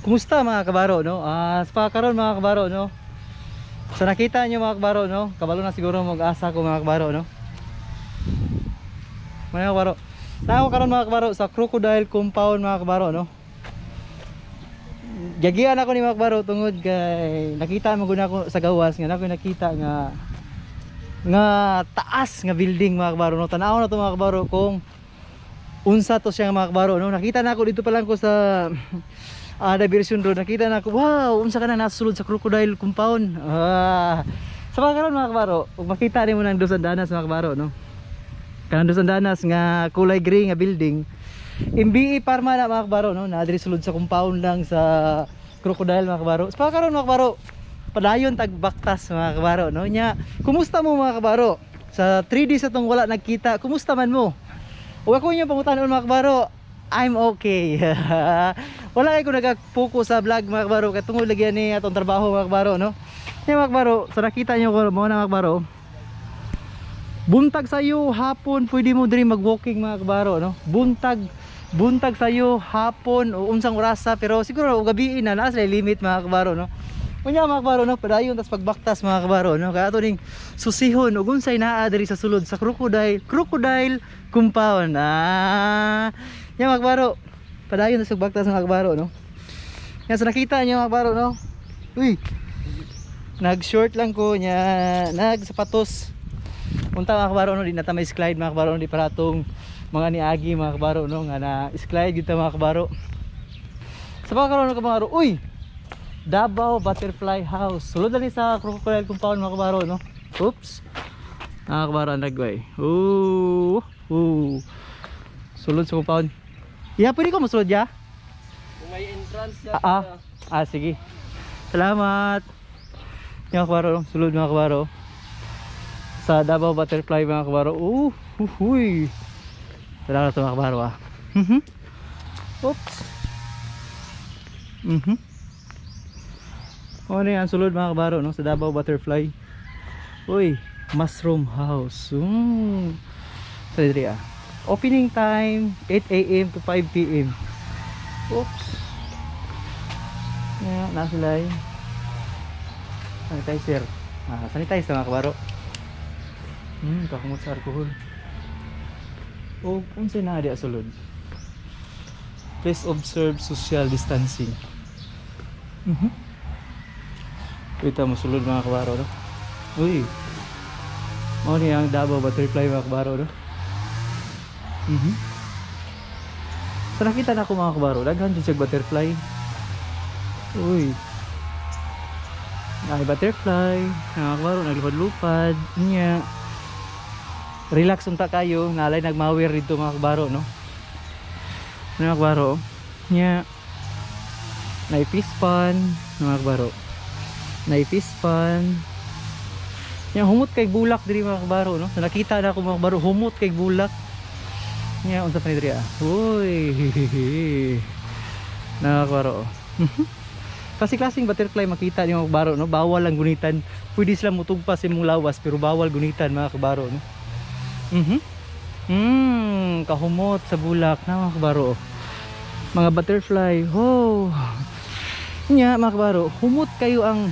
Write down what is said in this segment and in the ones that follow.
Kumusta, mga kabaro, no? Sa karon, mga kabaro, no? Sa nakita niyo, mga kabaro, no? Kabalo na siguro mag-asa ko, mga kabaro, no? Mga kabaro. Naa ko karon, mga kabaro, sa Crocodile Compound, mga kabaro, no? Giagian ako ni, mga kabaro, tungod kay nakita mo gud ako sa gawas nga nako nakita nga nga taas nga building, mga kabaro, no? Tanaw na to, mga kabaro, kung unsa to siya, mga kabaro, no? Nakita na ako dito pa lang ko sa Diversion Road, nakita na ako, wow, unsa ka na nasa sulod sa Crocodile Compound. Sa mga karon, mga kabaro, ug makita nimo ng Dos Andanas, mga kabaro, no? Kanang Dos Andanas nga kulay gray nga building, MBE Pharma na, mga kabaro, no? Na diri sulod sa compound lang sa Crocodile, mga kabaro. Sa mga karon, mga kabaro, padayon tag baktas, mga kabaro, no? Nya, kumusta mo, mga kabaro? Sa 3 days atong wala nagkita, kumusta man mo? Ug ako inyong pangutanon, mga kabaro, I'm okay. Wala kay ko nag-focus sa vlog, mga kabaro, kay tungod lagi ni atong trabaho, mga kabaro, no? Nya, mga kabaro, sa nakita niyo ko mo na, mga kabaro. Buntag sayo, hapon, pwede mo diri mag-walking, mga kabaro, no? Buntag buntag sayo, hapon o unsang orasa, pero siguro og gabi na naa sila limit, mga kabaro, no? Unya, mga kabaro, no, padayon tas pagbaktas, mga kabaro, no? Kaya ato ning susihon ug unsay naa diri sa sulod sa Crocodile Compound. Nya, mga kabaro, padayon tas pagbaktas, mga kabaro, no? Yan, so nakita niyo, mga kabaro, no? Uy. Nag-short lang ko nya, nagsapatos. Unta, mga kabaro, no, di na ta may slide, mga kabaro, no, di para atong mga niagi, mga kabaro, no, nga na slide gyud ta, mga kabaro. Sa mga karon, mga kabaro, uy. Davao Butterfly House. Sulod na ni sa Crocodile Compound, mga kabaro, no. Oops. Mga kabaro, ang dagway. Ooh. Ooh. Sulod sa compound. Ya, pwede ko mosulod ya? Kung may entrance Ah, ah. Ah, sige. Salamat. Mga kabaro, no? Sulod, mga kabaro. Sa Davao Butterfly, mga kabaro. Huy. Salamat mga kabaro, ah. Oops. Oh, ano yan, sulod, mga kabaro, no, sa Davao Butterfly. Uy, Mushroom House. Sa diri ah. Opening time 8 a.m. to 5 p.m. Oops. Yeah, nasa sila eh. Sanitizer. Sanitize mga kabaro. Kakumot sa alcohol. O, unsay naa di sulod? Please observe social distancing. Kita mo sulod, mga kabaro, no? Uy. Mao ni ang Davao Butterfly, mga kabaro, no? Sa nakita na ako, mga kabaro, daghan jud siya butterfly. Uy. Ay, butterfly, mga kabaro, naglupad-lupad. Nya. Relax unta kayo, nalay nagmawir dito, mga kabaro, no? Ano, mga kabaro? Nya. Nay fish pond, mga kabaro. Nay fish pond. Nya, humot kay bulak diri, mga kabaro, no? So, nakita na ako, mga kabaro, humot kay bulak. Nya, unsa pa ni diri ah? Uy. Mga kabaro. Kasi klaseng butterfly makita niyo, mga kabaro, no? Bawal ang gunitan. Pwede sila mutugpa sa imong lawas pero bawal gunitan, mga kabaro, no? Kahumot sa bulak na, mga kabaro. Mga butterfly. Oh. Nya, mga kabaro, humot kayo ang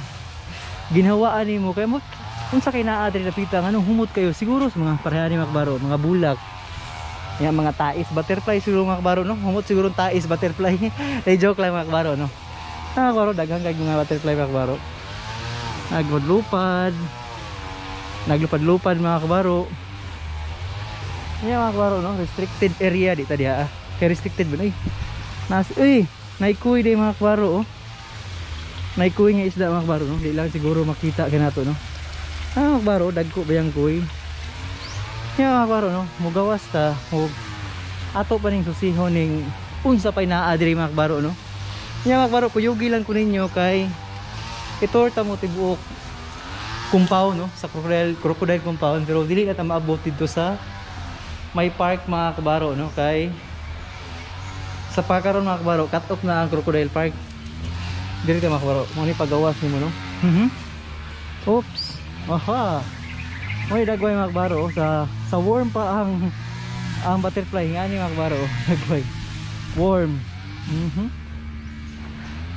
ginhawaan nimo kay mo unsa kay naa diri napita, nganong humot kayo? Siguro sa mga pareha ni, mga kabaro, mga bulak. Yan, mga tais butterfly siguro, mga kabaro, no? Humot siguro ang tais butterfly. Ay, joke lang, mga kabaro, no? Mga kabaro, daghan kay mga butterfly, mga kabaro. Naglupad. Naglupad-lupad, mga kabaro. Yan, mga kabaro, no? Restricted area di ta diha ah. Kay restricted ba ay? Nas uy, naikuy day, mga kabaro, oh. Naikuy nga isda, mga kabaro, no? Di lang siguro makita kanato, no? Ah, mga kabaro, dagko ba yang kuy? Yan, mga kabaro, no? Mugawas ta, mug ato pa ning susihon ning unsa pay naa diri, mga kabaro, no? Yan, mga kabaro, kuyugi lang ko ninyo kay itorta mo tibuok compound, no? Sa Crocodile Compound, pero dili na ta maabot dito sa may park, mga kabaro, no? Kay sa pakaron, mga kabaro, cut off na ang Crocodile Park. Diri ta, mga kabaro, mo ni pagawas nimo, no? Oops. Aha. Oy, dagway, mga kabaro, sa worm pa ang butterfly nga ni, mga kabaro, dagway. Worm.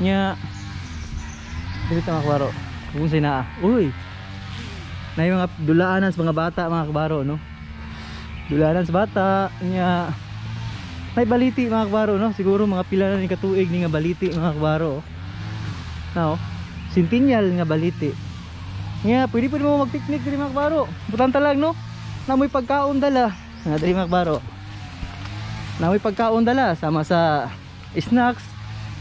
Nya diri ta, mga kabaro. Kung say naa. Uy. Na yung mga dulaanan sa mga bata, mga kabaro, no. Dulaanan sa bata nya. May baliti, mga kabaro, no. Siguro mga pila na ni katuig ni nga baliti, mga kabaro. Now, centennial nga baliti. Nya pwede pwede mo mag-picnic diri, mga kabaro. Butang lang, no. Namoy pagkaon dala. Na diri, mga kabaro. Namoy pagkaon dala sama sa snacks.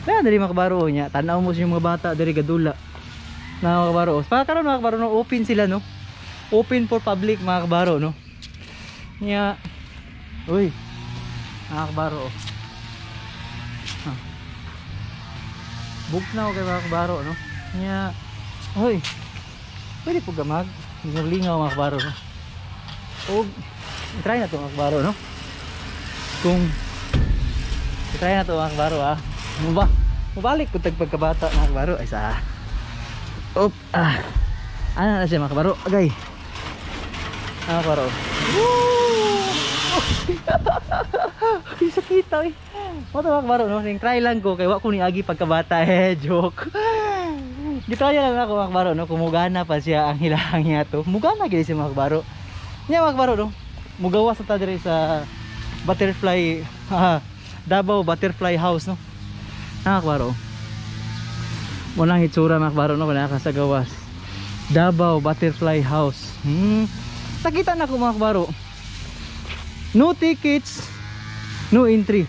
Na diri, mga kabaro, nya. Tan-aw mo sa mga bata diri gadula. Na, mga kabaro. Para karon, mga kabaro, no, open sila, no. Open for public, mga kabaro, no. Nya. Uy. Mga kabaro. Ha. Bugnaw kay, mga kabaro, no. Nya. Uy. Pwede po gamag. Lingaw, mga kabaro, no. Og try na to, mga kabaro, no. Kung try na to, mga kabaro, ah. Muba, mubalik ko tag pagkabata, mga kabaro, ay sa. Op, ah. Ano na siya, mga kabaro? Agay. Mga kabaro. Woo! Ay, sakit ay. Mo to, mga kabaro, no. Ning try lang ko kay wa ko ni agi pagkabata eh, joke. Gitry lang ako, mga kabaro, no, kung mugana pa siya ang hilahang niya to. Mugana gid siya, mga kabaro. Nya, mga kabaro, no. Mugawas na ta diri sa butterfly, Davao Butterfly House, no. Mga kabaro. Mo nang hitsura, mga kabaro, no, kung naa ka sa gawas. Davao Butterfly House. Nakita na ko, mga kabaro. No tickets, no entry.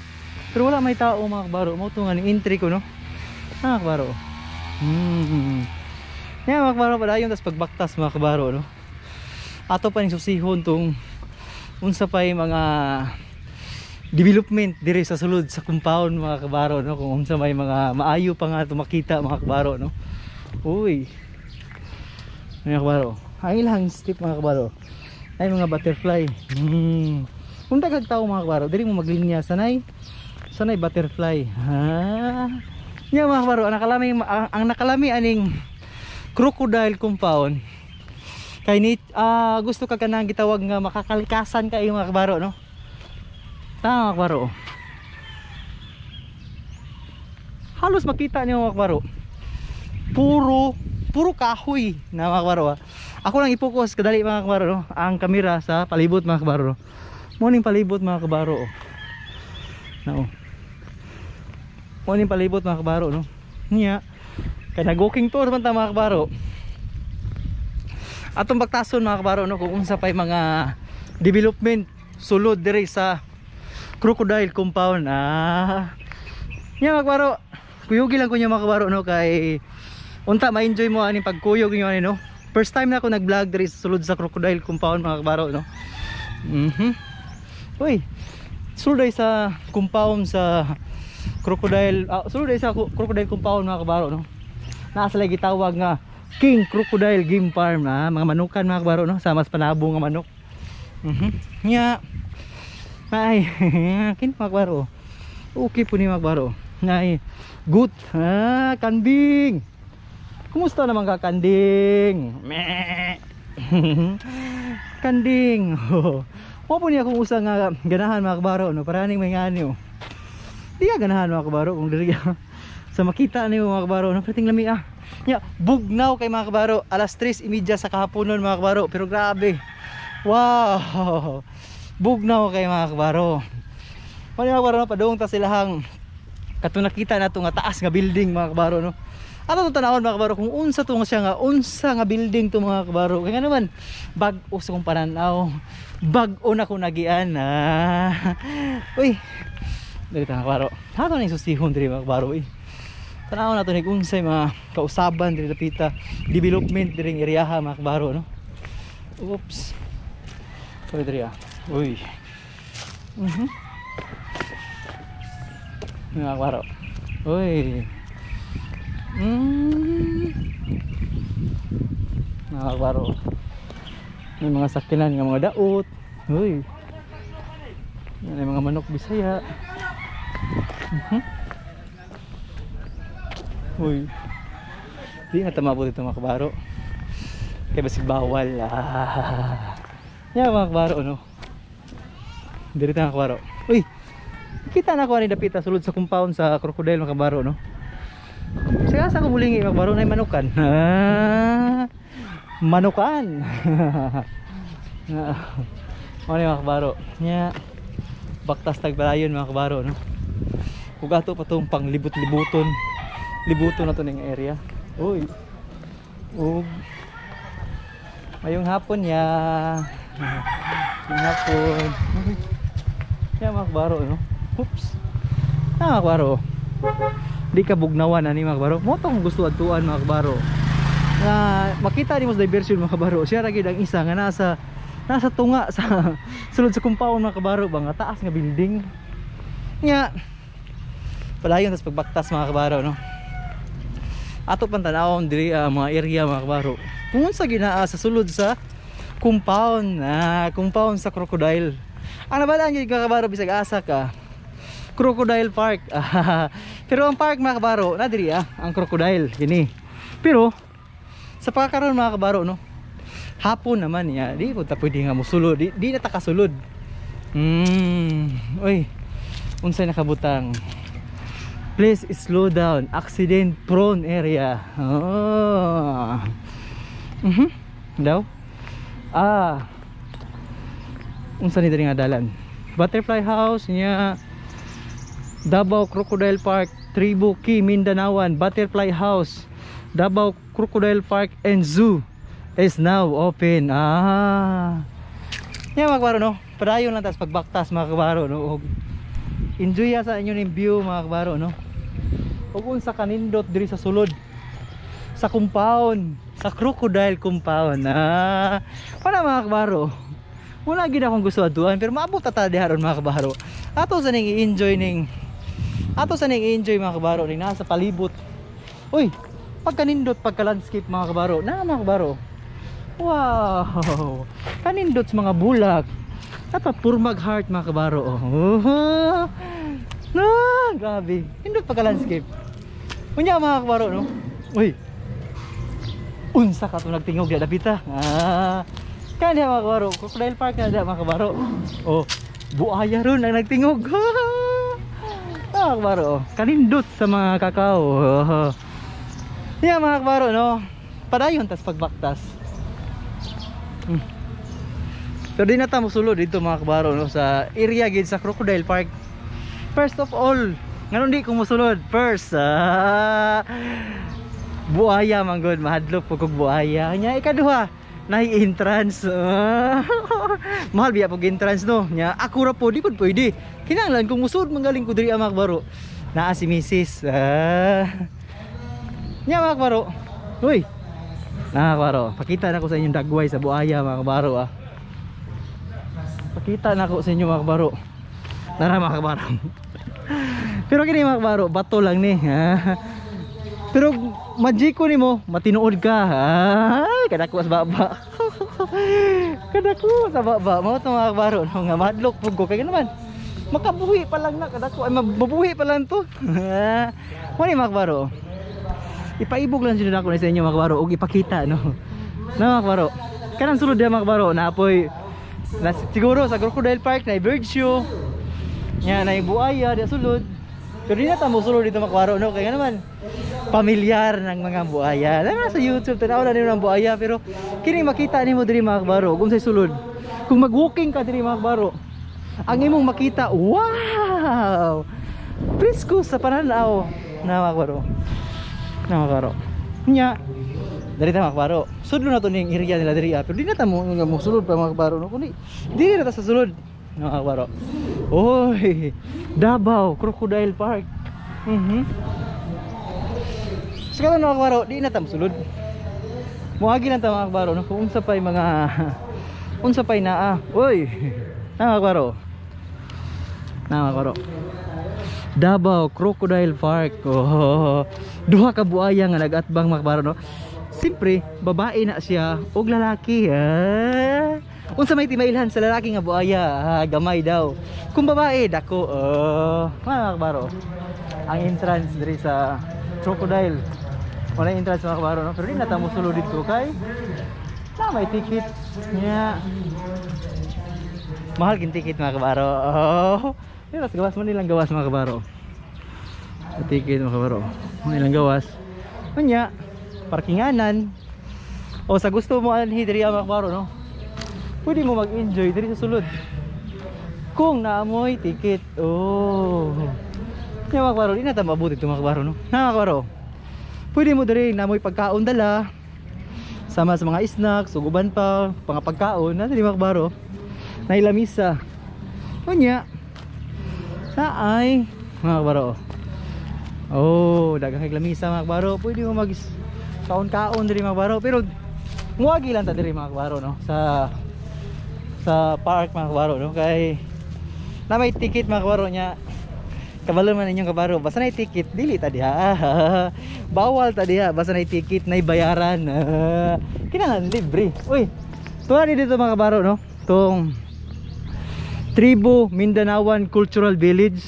Pero wala may tao, mga kabaro. Mo to nga ning entry ko, no. Mga kabaro. Yan, mga kabaro, padayon tas pagbaktas, mga kabaro, no. Ato pa ning susihon tong unsa pay mga development diri sa sulod sa compound, mga kabaro, no, kung unsa may mga maayo pa nga ato makita, mga kabaro, no. Uy. Mga kabaro. Ang ilang step, mga kabaro. Ay, mga butterfly. Kung daghang tao, mga kabaro, diri mo maglinya sanay sanay butterfly. Ha. Nya, mga kabaro, ang nakalami aning crocodile compound kay ni gusto ka kanang gitawag nga makakalikasan kayo, mga kabaro, no. Tama, mga kabaro. Halos makita niyo, mga kabaro. Puro puro kahoy na, mga kabaro, ah. Ako lang i-focus kadali, mga kabaro, no, ang kamera sa palibot, mga kabaro, no. Mo ning palibot, mga kabaro, oh. Na oh. Mo ning palibot, mga kabaro, no. Niya kay nag-walking tour man ta, mga kabaro. Atong baktason, mga kabaro, no, kung unsa pay mga development sulod diri sa crocodile compound. Ah. Nya, mga kabaro, kuyugi lang ko niya, mga kabaro, no, kay unta ma-enjoy mo aning pagkuyog niyo ani, no. First time na ako nag-vlog diri sa sulod sa crocodile compound, mga kabaro, no. Uy. Sulod ay sa compound sa crocodile, sulod ay sa crocodile compound, mga kabaro, no. Naa sila gitawag nga King Crocodile Game Farm, ah, mga manukan, mga kabaro, no, sa mas panabo nga manok. Nya. Ay, kin, mga kabaro. Okay po ni, mga kabaro. Ay, good. Ah, kanding. Kumusta naman ka, kanding? Meh. Kanding. Mo po niya kung usa nga ganahan, mga kabaro, no, para ning may ngani, oh. Di ka ganahan, mga kabaro, kung diri ka sa makita niyo, mga kabaro, no, perting lami, ah. Nya, bugnaw kay, mga kabaro, alas 3:30 sa kahaponon, mga kabaro, pero grabe. Wow. Bugnaw kay, mga kabaro. Mao mga kabaro, no, padung ta silahang kato nakita nato nga taas nga building, mga kabaro, no. Ato to tanawon, mga kabaro, kung unsa to nga siya nga unsa nga building to, mga kabaro. Kaya nga naman bag-o sa kong pananaw. Bag-o na ko nagian. Ah. Uy. Dili ta, mga kabaro. Ato ning susihon diri, mga kabaro, eh. Tanaw nato ni kung unsay mga kausaban diri dapita, development diri ng eryaha, mga kabaro, no. Oops. Sorry diri, ah. Uy. Mga kabaro. Uy. Mga kabaro. May mga sakinan nga mga daot. Uy. Yan ay mga manok Bisaya. Uy. Di na tamabo dito, mga kabaro. Kaya basig bawal. Ah. Yan, mga kabaro, no. Diri ta, mga kabaro. Uy. Kita na ko ani dapita sulod sa compound sa crocodile, mga kabaro, no. Sige, sa ko mulingi mga kabaro, na manukan. Ah, manukan. Ano mga kabaro? Nya baktas tagpalayon mga kabaro, no. Ug ato pa tong panglibot-libuton. Libuton na to ning area. Uy. Ug mayong hapon ya. Mayong hapon. Ya mga kabaro, no. Oops. Ah, mga kabaro. Di ka bugnawan ani mga kabaro. Mo tong gusto adtuan mga kabaro. Nga makita nimo sa diversion mga kabaro. Siya ra gyud ang isa nga nasa tunga sa sulod sa compound mga kabaro ba, nga taas nga building. Nga palayon tas pagbaktas mga kabaro, no. Ato pang tan-awon diri mga area mga kabaro. Kung unsa ginaa sa sulod sa compound, compound sa crocodile. Ang nabalaan gyud ka kabaro bisag asa ka, Crocodile Park. Pero ang park mga kabaro, na diri ang crocodile kini. Pero sa pagkakaroon mga kabaro, no, hapon naman niya, di po ta pwede nga mosulod, di na ta kasulod. Uy, unsay nakabutang? Please slow down, accident prone area. Oh. Daw? Ah. Unsa ni diri nga dalan? Butterfly House niya, Davao Crocodile Park, Tribo Key, Mindanaoan, Butterfly House, Davao Crocodile Park and Zoo is now open. Ah. Yan mga kabaro, no. Padayon lang tas pagbaktas mga kabaro, no. Og enjoy ya sa inyo ning view mga kabaro, no. Ug unsa kanindot diri sa sulod sa compound, sa crocodile compound. Ah. Para mga kabaro, wala gid akong gusto adtuan pero maabot ta diha ron mga kabaro. Ato sa ning i-enjoy mga kabaro ning nasa palibot. Uy, pagkanindot pagka landscape mga kabaro. Na mga kabaro. Wow. Kanindot sa mga bulak. Dapat purmag heart mga kabaro. Oh. Na, grabe. Nindot pagka landscape. Unya mga kabaro, no. Uy. Unsa ka to nagtingog di dapita. Ah. Kanya mga kabaro, Crocodile Park na mga kabaro. Oh, buaya ron ang nagtingog. Mga kabaro, kanindot sa mga kakao. Yeah, mga kabaro, no. Padayon tas pagbaktas. Pero di na ta mosulod dito mga kabaro, no, sa area gid sa Crocodile Park. First of all, nganon di ko mosulod first. Buaya man gud, mahadlok pug kog buaya. Nya ikaduha, nay entrance. Mahal biya pug entrance, no. Nya ako ra po di pud pwede. Kinahanglan kung musud manggaling ko diri mga kabaro. Naa si Mrs. Nya mga kabaro. Uy. Nah, kabaro, pakita na ko sa inyong dagway sa buaya mga kabaro, ah. Pakita na ko sa inyo mga kabaro. Tara mga kabaro. Pero kini mga kabaro, bato lang ni. Pero magic ko nimo, matinuod ka. Ah, kadako sa baba. Kadako sa baba. Mao to mga kabaro, no, nga madlok pug ko kay naman. Makabuhi pa lang na kadako, ay mabuhi pa lang to. Mo ni mga kabaro. Ipaibog lang sila nako sa inyo mga kabaro og ipakita, no. Na mga kabaro. Kanang sulod diha mga kabaro, naapoy na, siguro sa Crocodile Park na bird show. Nya na buaya diha sulod. Pero di na ta mosulod dito mga kabaro, no, kay nga naman pamilyar ng mga buaya. Na sa YouTube tanaw na nimo ng buaya pero kini makita nimo diri mga kabaro kung sa sulod. Kung mag-walking ka diri mga kabaro, ang imong makita, wow! Presko sa pananaw na mga kabaro. Na mga kabaro. Nya diri ta mga kabaro. Sudlo na to ning area nila diri, pero di na ta mo nga mosulod pa mga kabaro, no, kundi diri na ta sa sulod mga kabaro. Oy, Davao Crocodile Park. Sa karon mga kabaro, di na ta mosulod. Moagi lang ta mga kabaro, no, kung unsa pay mga unsa pay naa. Oy, na mga kabaro. Na mga kabaro. Davao Crocodile Park. Oh, duha ka buaya nga nagatbang mga kabaro, no. Siyempre, babae na siya og lalaki. Ah. Unsa may timailhan sa lalaki nga buaya? Ah, gamay daw. Kung babae, dako. Oh, mga kabaro. Ang entrance diri sa crocodile. Wala entrance mga kabaro, no? Pero di na ta mosulod dito kay na may ticket. Nya. Mahal kin ticket mga kabaro. Oh. Pero sa gawas man nilang gawas mga kabaro. Sa ticket, mga kabaro. Mga ilang gawas. Unya, parkinganan. O sa gusto mo anhi diri, mga kabaro, no? Pwede mo mag-enjoy diri sa sulod. Kung naamoy ticket. Oh. Nya, mga kabaro, di na ta mabuti ito, mga kabaro, no? Na, mga kabaro. Pwede mo diri naamoy pagkaon dala. Sama sa mga snacks, ug uban pa, mga pagkaon, na diri, mga kabaro. Nay lamisa. Unya, sa ay mga kabaro. Oh, daghang kay lamisa, mga kabaro. Pwede mo mag kaon-kaon diri, mga kabaro, pero muagi lang ta diri, mga kabaro, no, sa park, mga kabaro, no, kay na may ticket, mga kabaro. Nya kabalo man inyong kabaro, basta na ticket dili ta diha. Bawal ta diha basta na ticket na bayaran. Kinahanglan libre. Uy, tuwa dito, mga kabaro, no, tong Tribo Mindanaoan Cultural Village.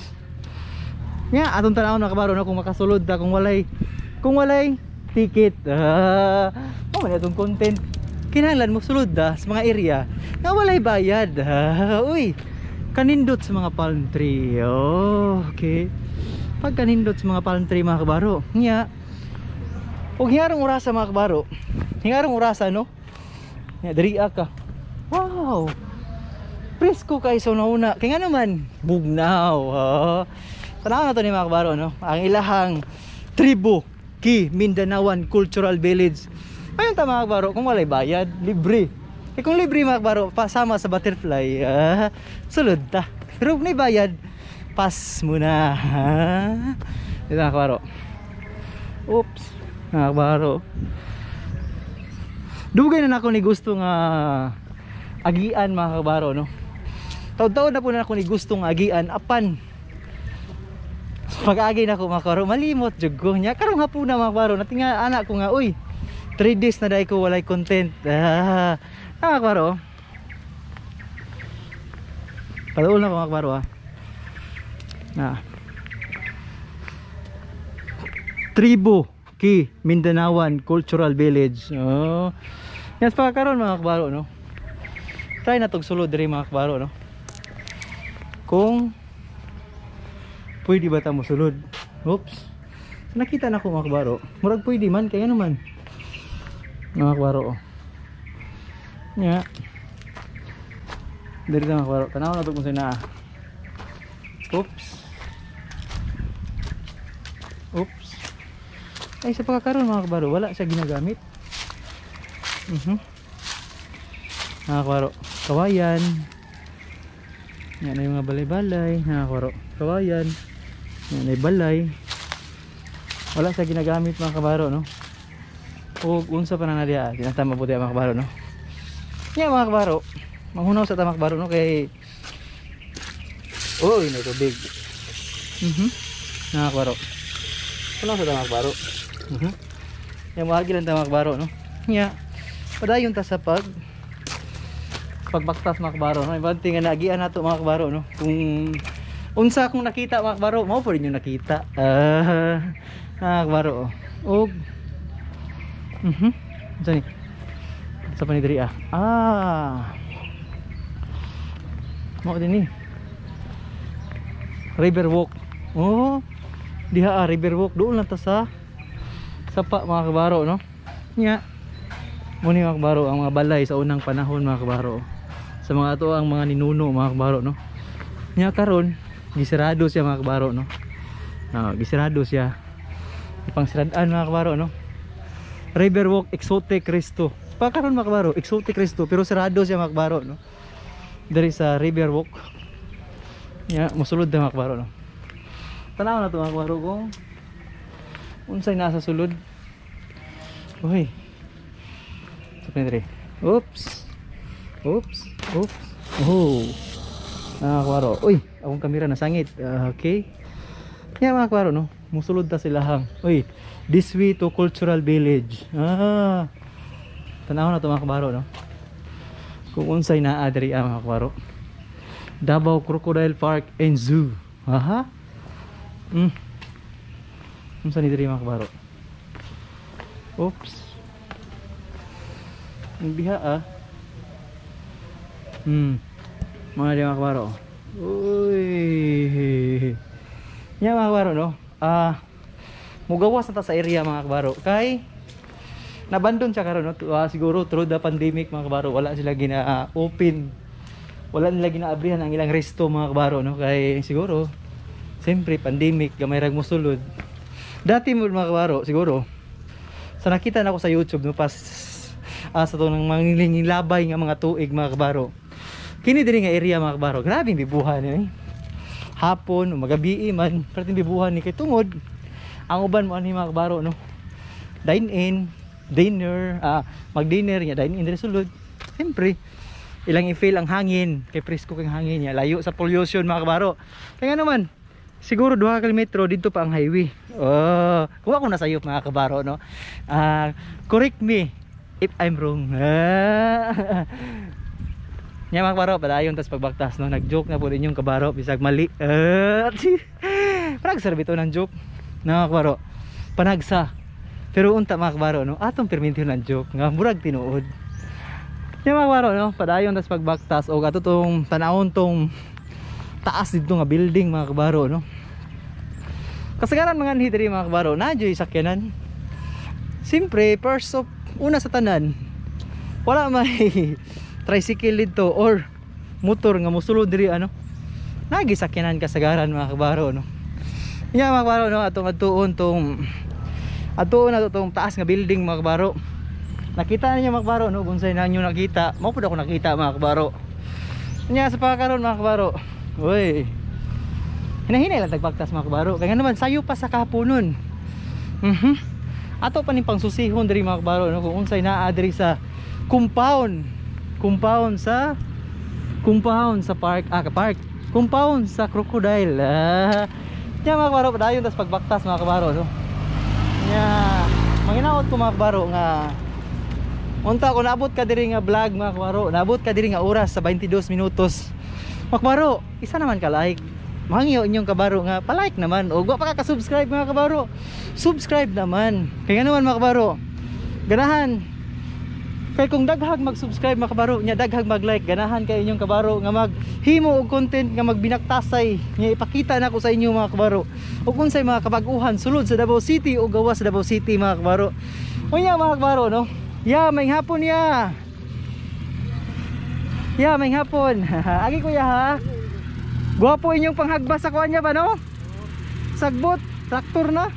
Nga atong tanawon, mga kabaro, no, kung makasulod ta kung walay ticket. Ah, oh, man atong content. Kinahanglan mo sulod ta sa mga area nga walay bayad. Ah, uy, kanindot sa mga palm tree. Oh, okay. Pag kanindot sa mga palm tree, mga kabaro. Nya ug hingarong orasa, mga kabaro. Hingarong orasa, no. Nya diri ka. Wow. Presko kay sa una. Kay nga naman, bugnaw. Oh. Tanaw na to ni mga kabaro, no? Ang ilahang Tribo Ki Mindanaoan Cultural Village. Ayun ta, mga kabaro, kung walay bayad, libre. Eh kung libre, mga kabaro, pasama sa butterfly, ah, sulod ta. Pero kung may bayad, pass muna. Ah. Dito, mga kabaro. Oops, mga kabaro. Dugay na nako ni gusto nga agian, mga kabaro, no. Taud-taud na po na ako ni gusto nga agian, apan pag-agi na ko, mga kabaro, malimot jud ko. Nya karong hapuna, mga kabaro, natinga anak ko nga, uy, 3 days na dai ko walay content. Ah, mga kabaro. Paduol na ko, mga kabaro, ah. Na. Tribo Ki Mindanaoan Cultural Village. Oh. Yes pa karon, mga kabaro, no. Try na tog sulod diri, mga kabaro, no. Kung pwede ba ta mo sulod. Oops. Nakita na ko, mga kabaro. Murag pwede man kaya naman. Mga kabaro, oh. Nya. Diri ta, mga kabaro. Tanaw na to kung naa. Oops. Oops. Ay, sa pagkakaroon, mga kabaro, wala siya ginagamit. Mga kabaro, kawayan. Yan na yung mga balay-balay, mga kabaro. Kawayan. Yan ay balay. Wala siya ginagamit, mga kabaro, no. O unsa pa na diya, tinatama po diya, mga kabaro, no. Yan, mga kabaro. Manghunaw sa ta, mga kabaro, no, kay uy, may tubig. Mga kabaro. Hunaw sa ta, mga kabaro. Yan, moagi lang ta, mga kabaro, no. Nya. Padayon ta sa pagbaktas, mga kabaro, no. Ibang nga naagian nato, mga kabaro, no. Kung unsa akong nakita, mga kabaro, mao po rin yung nakita. Ah, mga kabaro, oh. Og Unsa ni? Sa pa ni diri, ah. Ah. Mao din ni. River Walk. Oh. Diha ah, River Walk doon lang ta sa sapa, mga kabaro, no. Nya. Muni, mga kabaro, ang mga balay sa unang panahon, mga kabaro. Sa mga ato ang mga ninuno, mga kabaro, no. Nya karon gisirado siya, mga kabaro, no. Ah, gisirado siya. Ipang siradaan, mga kabaro, no. Riverwalk Exotic Resto. Pa karon, mga kabaro, Exotic Resto, pero sarado siya, mga kabaro, no. Diri sa Riverwalk. Nya mosulod na, mga kabaro, no. Tanaw na to, mga kabaro, kung unsay nasa sulod. Uy. Sa diri. Oops. Oops. Oops. Oh. Mga kabaro. Uy, akong kamera nasangit. Ah, okay. Nya, mga kabaro, no. Musulod ta sila hang. Uy, this way to cultural village. Ah. Tanaw na to, mga kabaro, no. Kung unsay naa diri ah, mga kabaro. Davao Crocodile Park and Zoo. Aha. Unsa ni diri, mga kabaro? Oops. Ang diha ah. Mga di, mga kabaro. Uy. Nya, mga kabaro, no. Ah, Mugawas na ta sa area, mga kabaro, kay nabandon siya karon, no? Siguro through the pandemic, mga kabaro, wala sila gina open, wala nila ginaabrihan ang ilang resto, mga kabaro, no, kay siguro siyempre pandemic, gamay rag mosulod. Dati mo, mga kabaro, siguro sa nakita na ako sa YouTube, no, pas sa to ng mga labay nga mga tuig, mga kabaro, kini diri nga area, mga kabaro, grabe bibuhan ni, eh. Hapon o magabi man, perting bibuhan ni kay tungod ang uban mo ani, mga kabaro, no, dine in, dinner, mag dinner nya dine in diri sulod. Siyempre ilang i-feel ang hangin kay presko kay hangin niya, layo sa pollution, mga kabaro, kaya nga naman siguro 2 kilometro dito pa ang highway. Oh, kung ako nasayop, mga kabaro, no, correct me if I'm wrong. Nya, mga kabaro, padayon tas pagbaktas, no, nag-joke na po din yung kabaro bisag mali. Parang sarbito ng joke, no, mga kabaro, panagsa. Pero unta, mga kabaro, no, atong permintiyon ng joke nga murag tinuod. Nya, mga kabaro, no, padayon tas pagbaktas og ato tong tanawon tong taas dito nga building, mga kabaro, no. Kasagaran mga anhi diri, mga kabaro, na joy sakyanan. Siyempre, first of una sa tanan, wala may tricycle dito or motor nga mosulod diri, ano. Nagi sakyanan kasagaran, mga kabaro, no. Nya, mga kabaro, no, atong adtuon tong adtuon na tong taas nga building, mga kabaro. Nakita niyo, mga kabaro, no, bunsay na niyo nakita. Mao pud ako nakita, mga kabaro. Nya sa pagkaron, mga kabaro. Uy. Hinahinay lang tagbaktas, mga kabaro. Kaya nga naman sayo pa sa kahaponon. Ato pa ning pangsusihon diri, mga kabaro, no, kung unsay naa diri sa compound. Compound sa park, park. Compound sa crocodile. Nya, mga kabaro, padayon tas pagbaktas, mga kabaro, no. Nya, manginaot ko, mga kabaro, nga unta ko naabot ka diri nga vlog, mga kabaro, naabot ka diri nga oras sa 22 minutos. Mga kabaro, isa naman ka like. Mangyo inyong kabaro nga pa-like naman o wa pa ka subscribe, mga kabaro. Subscribe naman. Kaya nga naman, mga kabaro, ganahan kay kung daghag mag-subscribe, mga kabaro, nya daghag mag-like, ganahan kay inyong kabaro nga maghimo og content nga magbinaktasay nya ipakita nako sa inyo, mga kabaro, ug unsay mga kabag-uhan sulod sa Davao City o gawas sa Davao City, mga kabaro. Unya, mga kabaro, no, ya may hapon ya. Ya may hapon. Agi, kuya, ha. Gwapo inyong panghagbas sa kuan niya ba, no? Sagbot, traktor na.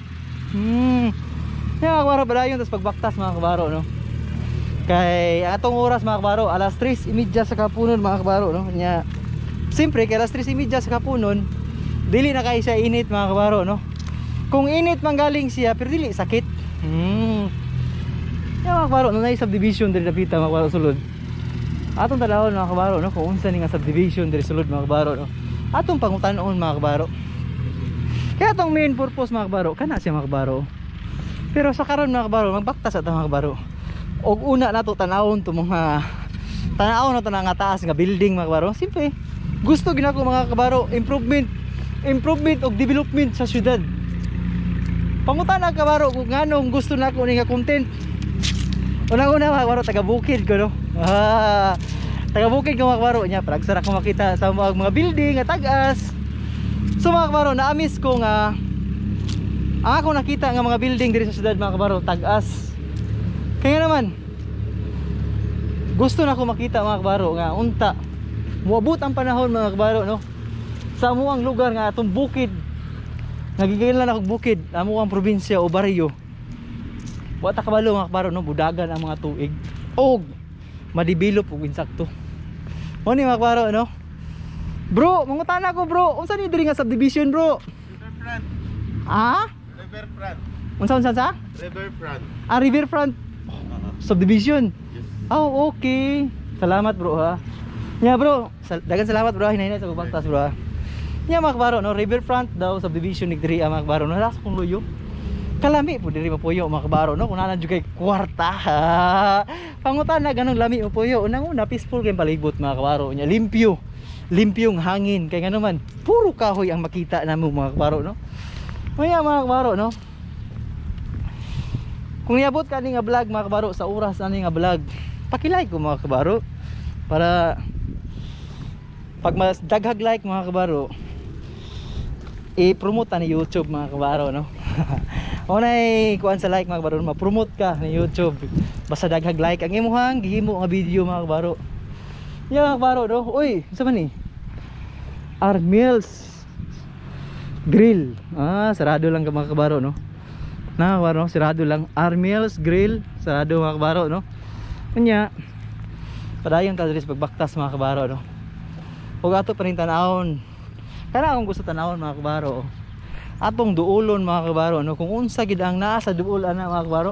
Ya, mga kabaro, padayon tas pagbaktas, mga kabaro, no. Kay atong oras, mga kabaro, alas 3:30 sa kapunon, mga kabaro, no. Nya siyempre kay alas 3:30 sa kapunon, dili na kay siya init, mga kabaro, no. Kung init man galing siya, pero dili sakit. Ya, mga kabaro, no, na subdivision diri dapita, mga kabaro, sulod. Atong tanawon, mga kabaro, no, kung unsa ni nga subdivision diri sulod, mga kabaro, no. Atong pangutan-on, mga kabaro. Kaya atong main purpose, mga kabaro, kana siya, mga kabaro. Pero sa karon, mga kabaro, magbaktas ato, mga kabaro. Og una nato tanawon to mga tanawon nato na nga taas nga building, mga kabaro. Simple. Gusto ginako, mga kabaro, improvement, improvement og development sa syudad. Pangutana, kabaro, kung nganong gusto nako ni nga content. Unang-una, mga kabaro, taga bukid ko, no. Taga bukid ko, mga kabaro, nya paragsara ko makita sa mga building nga tag-as. So, mga kabaro, na-miss ko nga ang ako nakita nga mga building diri sa syudad, mga kabaro, tag-as. Kaya naman gusto na ako makita, mga kabaro, nga unta muabot ang panahon, mga kabaro, no, sa amuang lugar nga atong bukid, nagigilan lang ako bukid amuang probinsya o baryo. Wa ta kabalo, mga kabaro, no, budagan ang mga tuig og ma-develop og insakto. Mo ni, mga kabaro, no. Bro, mangutana ko, bro, unsa ni diri nga subdivision, bro? Riverfront. Ah? Riverfront. Unsa unsa sa? Riverfront. Ah, Riverfront subdivision. Yes. Oh, okay. Salamat, bro, ha. Nya, bro, dagan salamat, bro, hinay sa pagbaktas, bro, ha. Nya, mga kabaro, no, Riverfront daw subdivision ni diri, mga kabaro, no, nasa kong luyo. Kalami po diri mapuyo, mga kabaro, no, kung naa jud kay kwarta. Ha. Pangutan na ganong lami mapuyo. Unang una, peaceful kay palibot, mga kabaro nya, limpyo. Limpyong hangin kay ngano man, puro kahoy ang makita namo, mga kabaro, no. Unya, mga kabaro, no. Kung niabot ka ni nga vlog, mga kabaro, sa oras ani nga vlog, paki-like ko, mga kabaro, para pag mas daghag like, mga kabaro, i-promote ni YouTube, mga kabaro, no. Unay kuan sa like, mga kabaro, ma-promote ka ni YouTube. Basta daghag like ang imuhang gihimo nga video, mga kabaro. Yeah, mga kabaro, no. Uy, unsa man ni? Armels Grill. Ah, sarado lang ka, mga kabaro, no. Na, kabaro, sarado lang. Armels Grill, sarado, mga kabaro, no. Unya, padayon ta diri sa pagbaktas, mga kabaro, no. Ug ato pa rin tanawon. Kana akong gusto tanawon, mga kabaro. Atong duulon, mga kabaro, no, kung unsa gid ang naa sa duol ana, mga kabaro.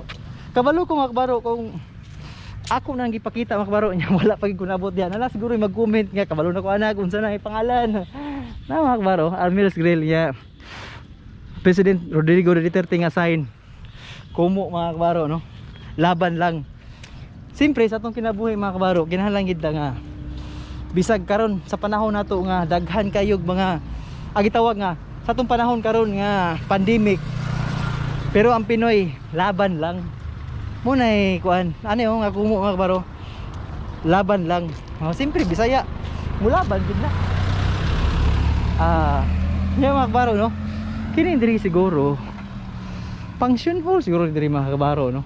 Kabalo ko, mga kabaro, kung ako nang gipakita, mga kabaro niya, wala pa gid ko nabot diha. Nala siguro mag-comment nga kabalo na ko ana kung unsa na ang pangalan. Na, mga kabaro, Armels Grill ya. President Rodrigo Duterte nga sign. Kumo, mga kabaro, no. Laban lang. Siyempre sa atong kinabuhi, mga kabaro, kinahanglan gid nga bisag karon sa panahon nato nga daghan kayog mga agitawag nga sa atong panahon karon nga pandemic, pero ang Pinoy laban lang. Munay kuan ano yung nga kumo, mga kabaro, laban lang. Oh, siyempre Bisaya mulaban gid na. Ah, nya, mga kabaro, no, kini diri siguro function hall siguro diri, mga kabaro, no.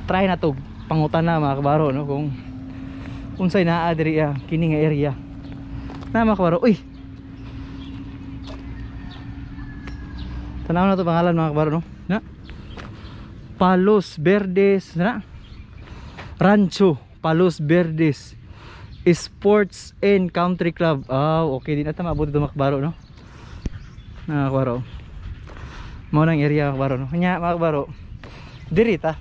Try na to pangutan na, mga kabaro, no, kung unsay naa diri, ah, kini nga area na, mga kabaro. Uy, tanaw na to pangalan, mga kabaro, no, na Palos Verdes na Rancho Palos Verdes Sports and Country Club. Ah, okay din ata maabot ito, mga kabaro, no, mga kabaro. Mao nang area, mga kabaro, no. Nya, mga kabaro, diri ta,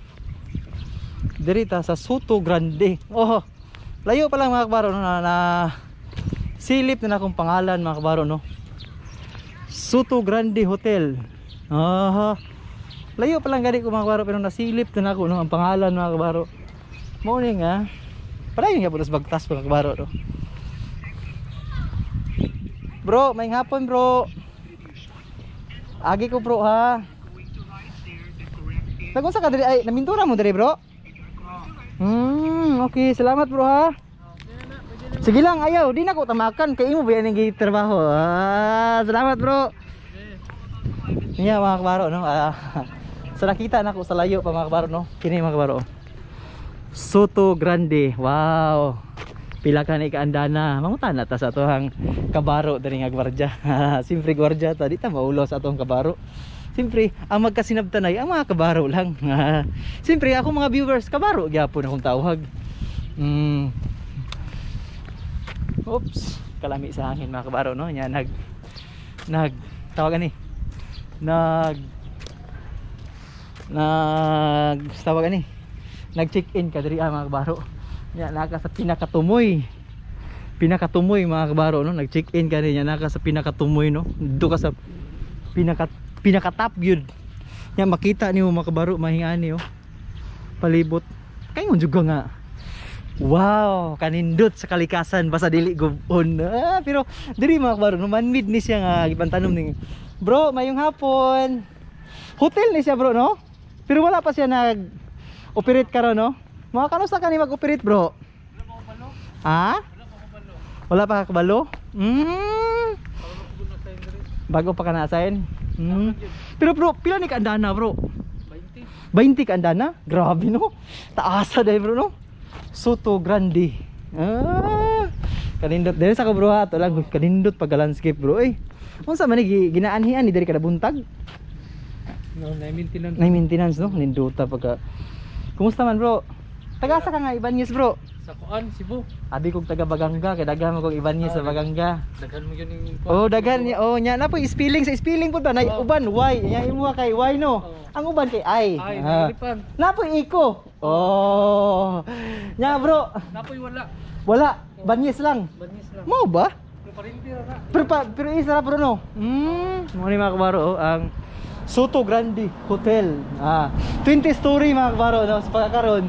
diri ta sa Soto Grande. Oh, layo pa lang, mga kabaro, no, na silip na akong pangalan, mga kabaro, no. Soto Grande Hotel. Aha. Layo pa lang gani ko, mga kabaro, pero nasilip na ako, no, ang pangalan, mga kabaro. Mao ni nga padayon nga po sa bagtas, mga kabaro, no. Bro, may hapon, bro. Agi ko, bro, ha. Nagunsa ka diri ay namintura mo diri, bro? Okay, salamat, bro, ha. Sige lang, ayaw, di na ko tamakan kay imo ba ning trabaho. Ah, salamat, bro. Niya, mga kabaro, no. Ah, so nakita na ko sa layo pa, mga kabaro, no. Kini, mga kabaro. Soto Grande. Wow. Pila ka ni kaandana. Mangutan na ta sa atohang kabaro diri nga gwardya. Siyempre gwardya ta, di ta maulo sa atong kabaro. Siyempre, ang magkasinabtanay ang mga kabaro lang. Siyempre, ako mga viewers, kabaro gyapon akong tawag. Oops, kalami sa hangin, mga kabaro, no. Nya nag nag tawag ani. Nag nag tawag ani. Nag-check-in ka diri, ah, mga kabaro. Nya naka sa pinakatumoy. Pinakatumoy, mga kabaro, no. Nag-check-in ka niya naka sa pinakatumoy, no. Dito ka sa pinaka pinaka top gyud. Nya makita nimo, mga kabaro, mahingani oh. Palibot. Kay mo juga nga. Wow, kanindot sa kalikasan basta dili gubon. Ah, pero diri, mga kabaro, no, man-made ni siya nga gipantanom ning. Bro, mayong hapon. Hotel ni siya, bro, no? Pero wala pa siya nag operate karon, no? Mga kanusta ka ni mag-operate, bro? Ha? Wala pa kabalo? Bago pa ka na-assign? Pero bro, pila ni kaandana, bro? 20. 20 kaandana? Grabe, no? Taasa dahil, bro, no? Soto Grande. Ah, kanindot diri sa ko, bro, ha. Ato lang kanindot pagka landscape, bro. Eh, unsa man ni ginaanhian ni diri kada buntag? No, na maintenance. Na maintenance, no? Nindota pagka. Kumusta man, bro? Tagasa ka nga Ibanez, bro? Sa kuan, Cebu. Abi kog taga Baganga kay daghan mo kog Ibanez sa Baganga. Daghan mo yun yung Oh, daghan niya. Oh, nya na po spelling sa spelling po ba na uban Y. Nya imo kay Y, no. Oh. Ang uban kay I. Ay, Ah. nalipan. Na po iko. Oh. Nya, bro, Napoy wala. Wala, Banyes lang. Banyis lang. Mao ba? Pero parinti ra na. Pero pa, pero isa ra, bro, no. Mo ni, mga kabaro, oh, ang Soto Grande Hotel. Ah, 20 story, mga kabaro, no, sa pagkakaron.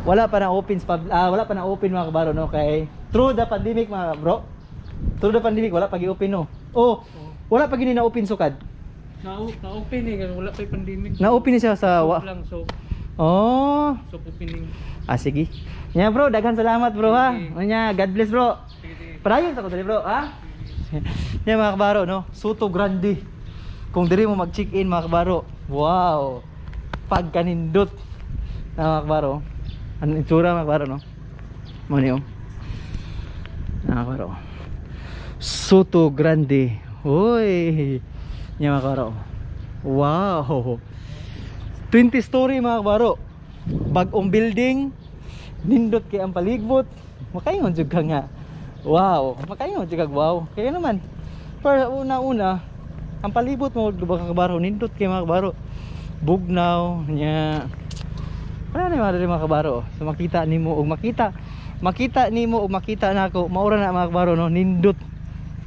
Wala pa na open sa wala pa na open, mga kabaro, no, kay through the pandemic, mga bro. Through the pandemic wala pa gi-open, no. Oh, wala pa gini na open sukad. Na na-open eh, wala pa yung pandemic. Na-open ni siya sa Soft lang, soft, Oh. soft opening. Ah, sige. Nya, bro, daghan salamat, bro, ha. Sige. Nya, God bless, bro. Sige, sige. Padayon sa ko dali, bro, ha? Nya, mga kabaro, no. Soto Grande. Kung diri mo mag-check-in, mga kabaro. Wow. Pagkanindot na, mga kabaro. Ano itsura, mga kabaro, no? Mo ni oh. Mga kabaro. Soto Grande. Hoy. Nya, mga kabaro. Wow. 20 story, mga kabaro. Bagong building. Nindot kay ang paligbot. Makaingon jud ka nga, "Wow." Makaingon jud ka, "Wow." Kaya naman pero una-una ang palibot mo, mga kabaro, nindot kay, mga kabaro. Bugnaw nya. Wala na mga diri, mga kabaro. So makita nimo og makita makita nimo og makita nako, maura na, mga kabaro, no? Nindot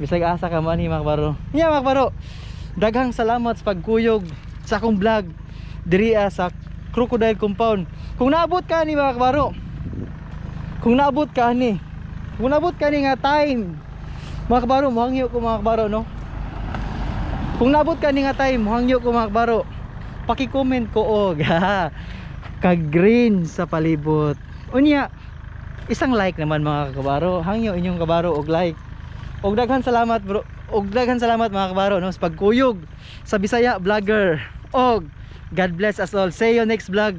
bisag asa ka man ni, mga kabaro. Nya, mga kabaro, daghang salamat sa pagkuyog sa akong vlog diri sa Crocodile Compound. Kung naabot ka ni, mga kabaro, kung naabot ka ni, kung naabot ka ni nga time, mga kabaro, muhangyo ko, mga kabaro, no? Kung naabot ka ni nga time, muhangyo ko, mga kabaro, paki-comment ko og ka-green sa palibot. Unya isang like naman, mga kabaro. Hangyo inyong kabaro og like. Og daghan salamat, bro, og daghan salamat, mga kabaro, no, sa pagkuyog sa Bisaya Vlogger. Og God bless us all. See you next vlog.